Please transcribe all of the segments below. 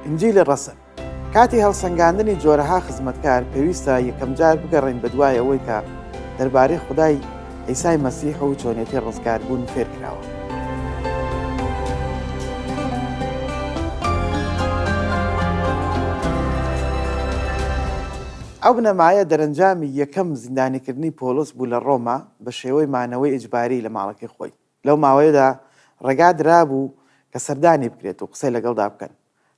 ئینجیلی ڕەسەن. کاتی هەڵسەنگاندنی جۆرەها خزمەتکار پێویستە یەکەمجار بگەڕێین بەدوای ئەوەی کە دەربارەی خودای عیسای مەسیح و چۆنێتی ڕزگاربوون فێرکراوە. ئەو بنەمایە دەرەنجامی یەکەم زیندانیکردنی پۆڵس بوو لە ڕۆما بە شێوەی مانەوەی ئیجباری لە ماڵەکەی خۆی. لەو ماوەیەدا ڕێگا درابوو کە سەردانی بکرێت و قسەی لەگەڵدا بکەن،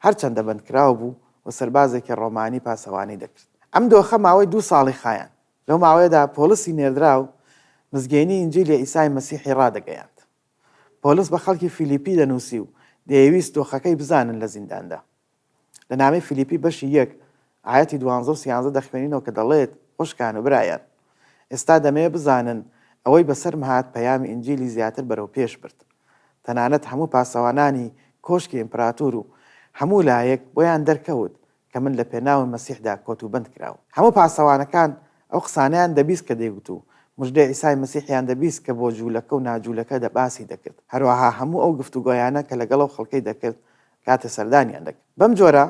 هەرچەندە بەندکراو بوو و سەربازێکی ڕۆمانی پاسەوانی دەکرد. ئەم دۆخە ماوەی دوو ساڵی خایاند. لەو ماوەیەدا پۆڵسی نێردراو مزگێنی ئینجیلی عیسای مەسیحی ڕادەگەیاند. پۆڵس بە خەڵکی فیلیپی دەنووسی و دەیەویست دۆخەکەی بزانن لە زینداندا. لە نامەی فیلیپی بەشی یەک ئایەتی دوانزە و سیانزە دەخوێنینەوە کە دەڵێت، خوشکان و برایان، ئێستا دەمەوێ بزانن ئەوەی بەسەرم هات پەیامی ئینجیلی زیاتر بەرەو پێش برد. تەنانەت هەموو پاسەوانانی کۆشکی ئیمپراتور و هەموو لایەک بۆیان دەرکەوت کە من لە پێناوی مەسیحدا کۆتوبەند کراوم. هەموو پاسەوانەکان ئەو قسانەیان دەبیست کە دەیگوت و مژدەی عیسای مەسیحیان دەبیست کە بۆ جوولەکە و ناجوولەکە باسی دەکرد، هەروەها هەموو ئەو گفتوگۆیانە کە لەگەڵ ئەو خەڵکەی دەکرد کاتێ سەردانیان دەکرد. بەم جۆرە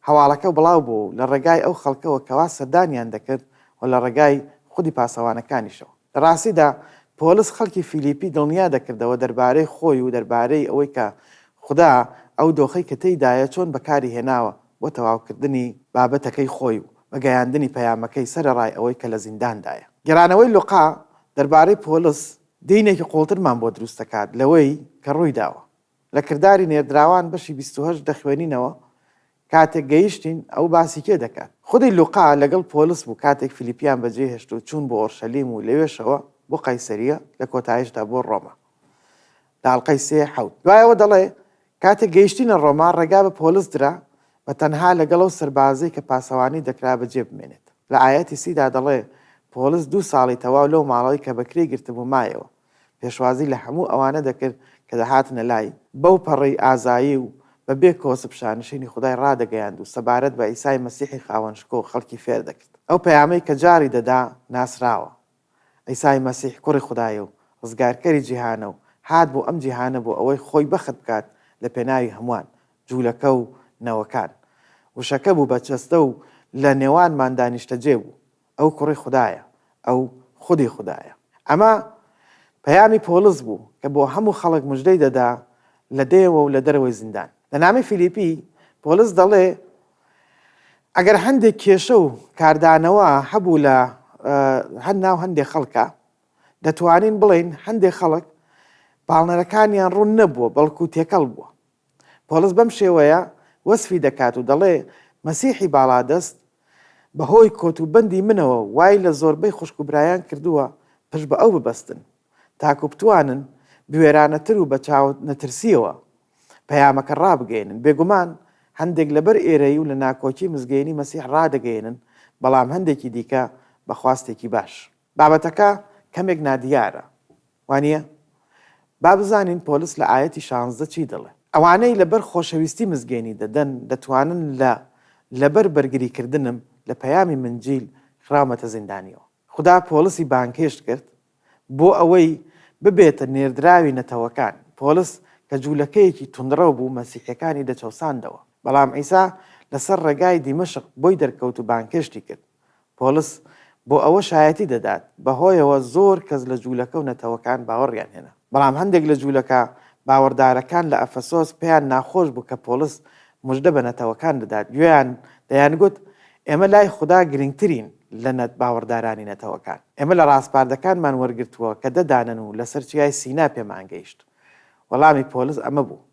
هەواڵەکە بڵاو بوو و لە ڕێگای ئەو خەڵکەوە کەوا سەردانیان دەکرد و لە ڕێگای خودی پاسەوانەکانیشەوە. لە ڕاستیدا پۆڵس خەڵکی فیلیپی دڵنیا دەکردەوە دەربارەی خۆی و دەربارەی ئەوەی کە خودا ئەو دۆخەی کە تێیدایە چۆن بەکاری هێناوە بۆ تەواوکردنی بابەتەکەی خۆی و بە گەیاندنی پەیامەکەی سەرەڕای ئەوەی کە لە زینداندایە. گێڕانەوەی لوقا دەربارەی پۆڵس دینێکی قووڵترمان بۆ دروست دەکات لەوەی کە ڕوویداوە. لە کرداری نێردراوان بەشی 28 دەخوێنینەوە، کاتێک گەیشتین، ئەو باسی کێ دەکات؟ خودی لوقا لەگەڵ پۆلس بوو کاتێک فیلیپیان بەجێهێشت و چوون بۆ ئۆرشەلیم و لەوێشەوە بۆ قەیسەرییە، لە کۆتایشدا بۆ ڕۆما. لە ئەڵقەی سێ، حەوت. دوای ئەوە دەڵێ، کاتێک گەیشتینە ڕۆما، ڕێگا بە پۆلس درا بە تەنها لەگەڵ ئەو سەربازەی کە پاسەوانی دەکرا بەجێ بمێنێت. لە ئایەتی سی دا دەڵێ، پۆلس دوو ساڵی تەواو لەو ماڵەی کە بەکرێی گرتبوو مایەوە. پێشوازی لە هەموو ئەوانە دەکرد کە دەهاتنە لای، بەو پەڕی ئازایی و بە بێ کۆسپ شانشینی خودای ڕادەگەیاند و سەبارەت بە عیسای مەسیحی خاوەن شکۆ خەڵکی فێر دەکرد. ئەو پەیامەی کە جاڕی دەدا ناسراوە. عیسای مەسیح کوڕی خودایە و ڕزگارکەری جیهانە و هات بۆ ئەم جیهانە بۆ ئەوەی خۆی بەخت بکات لە پێناوی هەمووان، جوولەکە و نەوەکان. وشەکە بوو بە جەستە و لە نێوانماندا نیشتەجێ بوو. ئەو کوڕی خودایە، ئەو خودی خودایە. ئەمە پەیامی پۆڵس بوو کە بۆ هەموو خەڵک مژدەی دەدا لە دێوە و لە دەرەوەی زیندان. لە نامەی فیلیپی پۆڵس دەڵێ، ئەگەر هەندێک کێشە و کاردانەوە هەبوو لە ناو هەندێک خەڵکا، دەتوانین بڵێین هەندێک خەڵک پاڵنەرەکانیان ڕوون نەبووە، بەڵکو تێکەڵ بووە. پۆڵس بەم شێوەیە وەسفی دەکات و دەڵێ، مەسیحی باڵادەست بەهۆی کۆتوبەندی منەوە وای لە زۆربەی خوشک و برایان کردووە پشت بە ئەو ببەستن، تاکو بتوانن بوێرانەتر و بە چاونەترسییەوە پەیامەکە ڕابگەیەنن. بێگومان هەندێک لەبەر ئێرەیی و لە ناکۆکی مزگێنی مەسیح ڕادەگەیەنن، بەڵام هەندێکی دیکە بە خواستێکی باش. بابەتەکە کەمێک نادیارە، وانییە؟ با بزانین پۆلس لە ئایەتی شانزدە چی دەڵێ. ئەوانەی لەبەر خۆشەویستی مزگێنی دەدەن، دەتوانن لە لەبەر بەرگریکردنم لە پەیامی منجیل خراومەتە زیندانیەوە. خودا پۆلسی بانگهێشت کرد بۆ ئەوەی ببێتە نێردراوی نەتەوەکان. پۆلس کە جوولەکەیەکی توندڕەو بوو، مەسیحیەکانی دەچەوساندەوە. بەڵام عیسا لەسەر ڕێگای دیمەشق بۆی دەرکەوت و بانگهێشتی کرد. پۆڵس بۆ ئەوە شایەتی دەدات، بەهۆیەوە زۆر کەس لە جوولەکە و نەتەوەکان باوەڕیان هێنا. بەڵام هەندێک لە جوولەکە باوەڕدارەکان لە ئەفەسۆس پێیان ناخۆش بوو کە پۆڵس مژدە بە نەتەوەکان دەدات، گوێیان دەیانگوت، ئێمە لای خودا گرنگترین لە باوەڕدارانی نەتەوەکان. ئێمە لە ڕاسپاردەکانمان وەرگرتووە کە دە دانەن و لەسەر چیای سینا پێمان گەیشت. وەڵامی پۆڵس ئەمە بوو،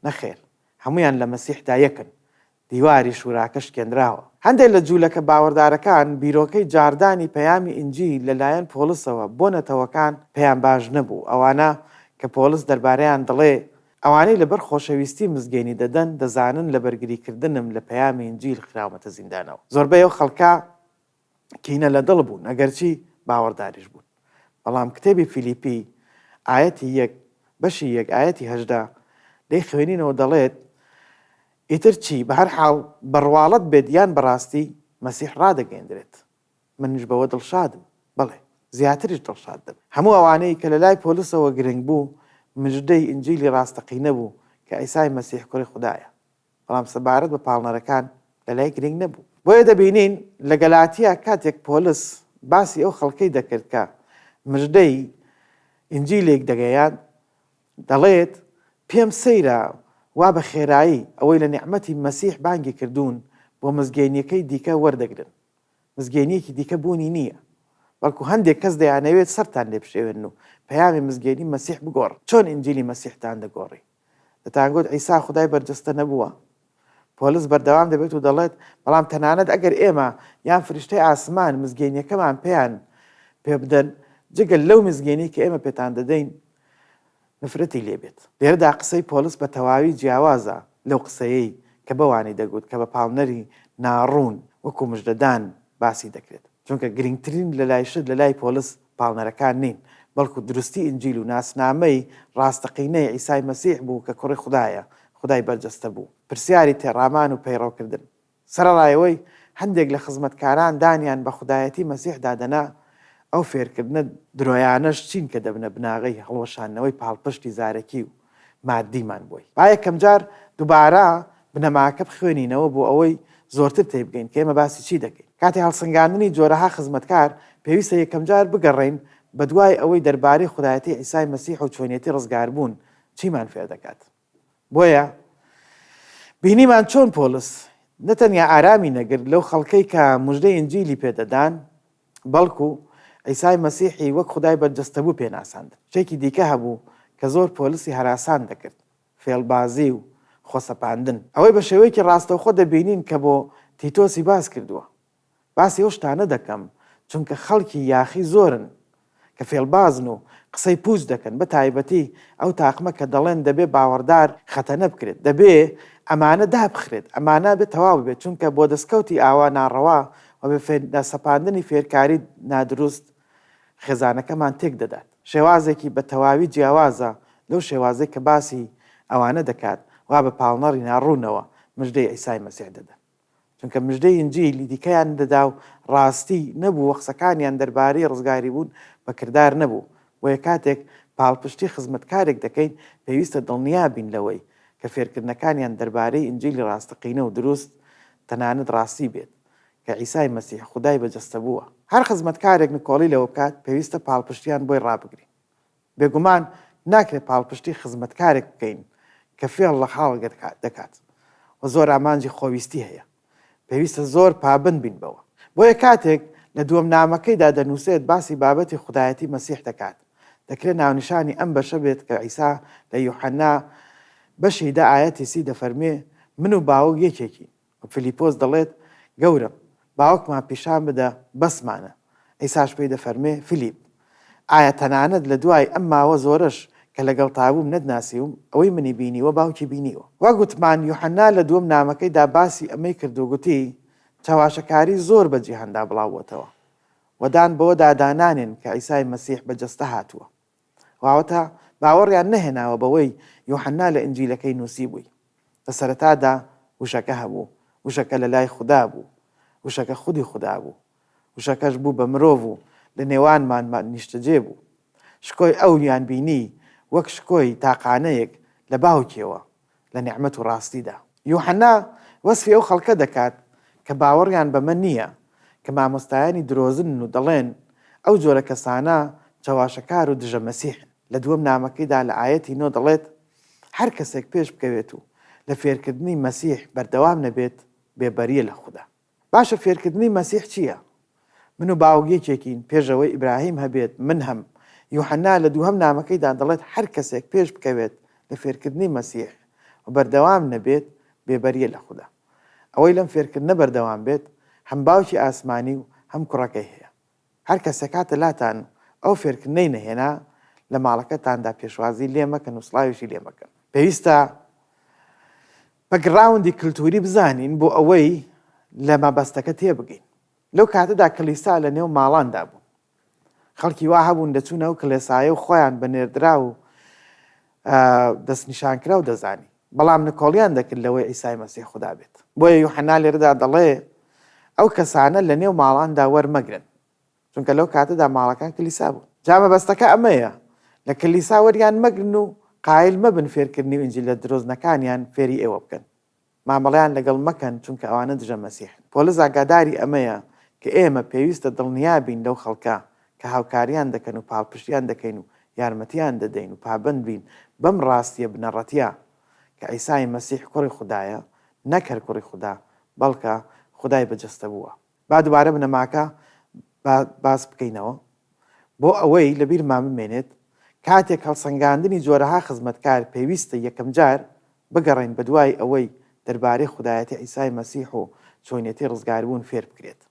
نەخێر، هەموویان لە مەسیحدا یەکن. دیواری شوراکە شکێنراوە. هەندێک لە جوولەکە باوەڕدارەکان بیرۆکەی جاڕدانی پەیامی ئینجیل لە لایەن پۆڵسەوە بۆ نەتەوەکان پێیان باش نەبوو، ئەوانە کە پۆڵس دەربارەیان دەڵێ، ئەوانەی لەبەر خۆشەویستی مزگێنی دەدەن دەزانن لە بەرگریکردنم لە پەیامی ئینجیل خراومەتە زیندانەوە. زۆربەی ئەو خەڵکە کینە لە دڵ بوون ئەگەرچی باوەڕداریش بوون. بەڵام کتێبی فیلیپی ئایەتی یەک بەشی یەک ئایەتی 18 دەیخوێنینەوە دەڵێت ئیتر چی؟ بە هەر حاڵ بە ڕواڵەت بێت یان بە ڕاستی مەسیح ڕادەگەیەندرێت. منیش بەوە دڵشادم، بەڵێ، زیاتریش دڵشاد دەبم. هەموو ئەوانەی کە لە لای پۆلسەوە گرنگ بوو، مژدەی ئینجیلی ڕاستەقینە بوو کە عیسای مەسیح کوڕی خودایە. بەڵام سەبارەت بە پاڵنەرەکان لەلای گرنگ نەبوو. بۆیە دەبینین لە گەلاتیا کاتێک پۆلس باسی ئەو خەڵکەی دەکرد کە مژدەی ئینجیلێک دەگەیاند، دەڵێت، پێم سەیرە وا بە خێرایی ئەوەی لە نیعمەتی مەسیح بانگی کردوون بۆ مزگێنییەکەی دیکە وەردەگرن. مزگێنییەکی دیکە بوونی نییە، بەڵکو هەندێک کەس دەیانەوێت سەرتان لێ بشێوێنن و پەیامی مزگێنی مەسیح بگۆڕن. چۆن ئینجیلی مەسیحتان دەگۆڕی؟ دەتانگوت عیسا خودای بەرجەستە نەبووە؟ پۆلس بەردەوام دەبێت و دەڵێت، بەڵام تەنانەت ئەگەر ئێمە یان فریشتەی ئاسمان مزگێنییەکەمان پێیان پێبدەن، جگە لەو مزگێنیەی کە ئێمە پێتان دەدەین، نفرەتی لێ بێت. لێرەدا قسەی پۆلس بە تەواوی جیاوازە لەو قسەیەی کە بەوانی دەگوت کە بە پاڵنەری ناڕوون وەکو مژدەدان باسی دەکرێت. چونکە گرنگترین لەلای شت لەلای پۆلس پاڵنەرەکان نین، بەڵکو دروستی ئینجیل و ناسنامەی ڕاستەقینەی عیسای مەسیح بوو کە کوڕی خودایە، خودای بەرجەستە بوو. پرسیاری تێڕامان و پەیڕەوکردن. سەرەڕای ئەوەی هەندێک لە خزمەتکاران دانیان بە خودایەتی مەسیحدا دەنا، ئەو فێرکردنە درۆیانەش چین کە دەبنە بناغەی هەڵوەشاندنەوەی پاڵپشتی زارەکی و ماددیمان بۆی؟ با یەکەمجار دوبارە بنەماکە بخوێنینەوە بۆ ئەوەی زۆرتر تێبگەین کە ئێمە باسی چی دەکەین. کاتی هەڵسەنگاندنی جۆرەها خزمەتکار، پێویستە یەکەمجار بگەڕێین بەدوای ئەوەی دەربارەی خودایەتی عیسای مەسیح و چۆنیەتی ڕزگاربوون چیمان فێردەکات. بۆیە بینیمان چۆن پۆلس نە تەنیا ئارامی نەگرت لەو خەڵکەی کە مژدەی ئینجیلی پێدەدان، بەڵکو عیسای مەسیحی وەک خودای بەرجەستەبوو پێناساند. شتێکی دیکە هەبوو کە زۆر پۆلسی هەراسان دەکرد، فێڵبازی و خۆسەپاندن. ئەوەی بە شێوەیەکی ڕاستەوخۆ دەبینین کە بۆ تیتۆسی باس کردووە. باسی ئەو شتانە دەکەم چونکە خەڵکی یاخی زۆرن کە فێڵبازن و قسەی پوچ دەکەن بە تایبەتی ئەو تاقمە کە دەڵێن دەبێ باوەڕدار خەتەنە بکرێت دەبێ ئەمانە دابخرێت ئەمانە بێ تەواو ببێت چونکە بۆ دەستکەوتی ئاوا ناڕەوا و بە سەپاندنی فێرکاری نادروست خێزانەکەمان تێک دەدات شێوازێکی بە تەواوی جیاوازە لەو شێوازەی کە باسی ئەوانە دەکات وا بە پاڵنەڕی ناڕوونەوە مژدەی عیسای مەسیح دەدەن. چونکە مژدەی ئینجیلی دیکەیان دەدا و ڕاستی نەبوو و قسەکانیان دەربارەی ڕزگاریبوون بە کردار نەبوو. بۆیە کاتێک پاڵپشتی خزمەتکارێک دەکەین، پێویستە دڵنیا بین لەوەی کە فێرکردنەکانیان دەربارەی ئینجیلی ڕاستەقینە و دروست تەنانەت ڕاستی بێت کە عیسای مەسیح خودای بەجەستەبووە. هەر خزمەتکارێک نکۆڵی لەوە بکات، پێویستە پاڵپشتیان بۆی ڕابگرین. بێگومان ناکرێت پاڵپشتی خزمەتکارێک بکەین کە فێڵ لە خاڵک دەکات و زۆر ئامانجی خۆویستی هەیە. پێویستە زۆر پابەند بین بەوە. بۆیە کاتێک لە دووەم نامەکەیدا دەنووسێت باسی بابەتی خودایەتی مەسیح دەکات. دەکرێت ناونیشانی ئەم بەشە بێت کە عیسا لە یوحەنا بەشی دە ئایەتی سی دەفەرموێ من و باوک یەکێکین. فیلیپۆس دەڵێت، گەورەم، باوکمان پیشان بدە، بەسمانە. عیساش پێی دەفەرموێ، فیلیپ، ئایا تەنانەت لە دوای ئەم ماوە زۆرەش کە لەگەڵتا بووم نەتناسیوم؟ ئەوەی منی بینیوە باوکی بینیوە. وەک گوتمان، یوحەنا لە دووەم نامەکەیدا باسی ئەمەی کرد و گوتی، چەواشەکاری زۆر بە جیهاندا بڵاوبووەتەوە و دان بەوەدا دانانێن کە عیسای مەسیح بە جەستە هاتووە. واوەتا باوەڕیان نەهێناوە بەوەی یوحەنا لە ئینجیلەکەی نووسیبووی. لە سەرەتادا وشەکە هەبوو، وشەکە لە لای خودا بوو، وشەکە خودی خودا بوو. وشەکەش بوو بە مرۆڤ و لە نێوانمان نیشتەجێ بوو. شکۆی ئەویان بینی وەک شکۆی تاقانەیەک لە باوکیەوە، لە نیعمەت و ڕاستیدا. یوحەنا وەسفی ئەو خەڵکە دەکات کە باوەڕیان بەمە نییە کە مامۆستایانی درۆزنن و دەڵێن ئەو جۆرە کەسانە چەواشەکار و دژە مەسیحن. لە دووەم نامەکەیدا لە ئایەتی نۆ دەڵێت، هەر کەسێک پێش بکەوێت و لە فێرکردنی مەسیح بەردەوام نەبێت، بێبەرییە لە خودا. باشە فێرکردنی مەسیح چییە؟ من و باوک یەکێکین، پێش ئەوەی ئیبراهیم هەبێت، من هەم. یوحەنا لە دووهەم نامەکەیدا دەڵێت هەر کەسێک پێش بکەوێت لە فێرکردنی مەسیح و بەردەوام نەبێت، بێبەرییە لە خودا. ئەوەی لەم فێرکردنە بەردەوام بێت، هەم باوکی ئاسمانی و هەم کوڕەکەی هەیە. هەر کەسێک هاتە لاتان و ئەو فێرکردنەی نەهێنا، لە ماڵەکەتاندا پێشوازی لێ مەکەن و سڵاویشی لێ مەکەن. پێویستە بەکگراوندی کلتوری بزانین بۆ ئەوەی لە مەبەستەکە تێبگەین. لەو کاتەدا کلیسا لە نێو ماڵاندا بوو. خەڵکی وا هەبوون دەچوونە ئەو کلێسایە و خۆیان بە نێردراو و دەستنیشانکراو دەزانی، بەڵام نکۆڵیان دەکرد لەوەی عیسای مەسیح خودا بێت. بۆیە یوحەنا لێرەدا دەڵێ ئەو کەسانە لە نێو ماڵاندا وەرمەگرن، چونکە لەو کاتەدا ماڵەکان کلیسا بوون. جا مەبەستەکە ئەمەیە، لە کلیسا وەریان مەگرن و قایل مەبن فێرکردنی و ئینجیلە درۆزنەکانیان فێری ئێوە بکەن. مامەڵەیان لەگەڵ مەکەن چونکە ئەوانە دژە مەسیحن. پۆلس ئاگاداری ئەمەیە کە ئێمە پێویستە دڵنیا بین لەو خەڵکە کە هاوکاریان دەکەن و پاڵپشتیان دەکەین و یارمەتیان دەدەین و پابەند بین بەم ڕاستیە بنەڕەتیە کە عیسای مەسیح کوڕی خودایە، نەک هەر کوڕی خودا بەڵکە خودای بەجەستەبووە. با دوبارە بنەماکە باس بکەینەوە بۆ ئەوەی لەبیرمان بمێنێت، کاتێک هەڵسەنگاندنی جۆرەها خزمەتکار پێویستە یەکەمجار بگەڕێین بەدوای ئەوەی دەربارەی خودایەتی عیسای مەسیح و چۆنیەتی ڕزگاربوون فێر بکرێت.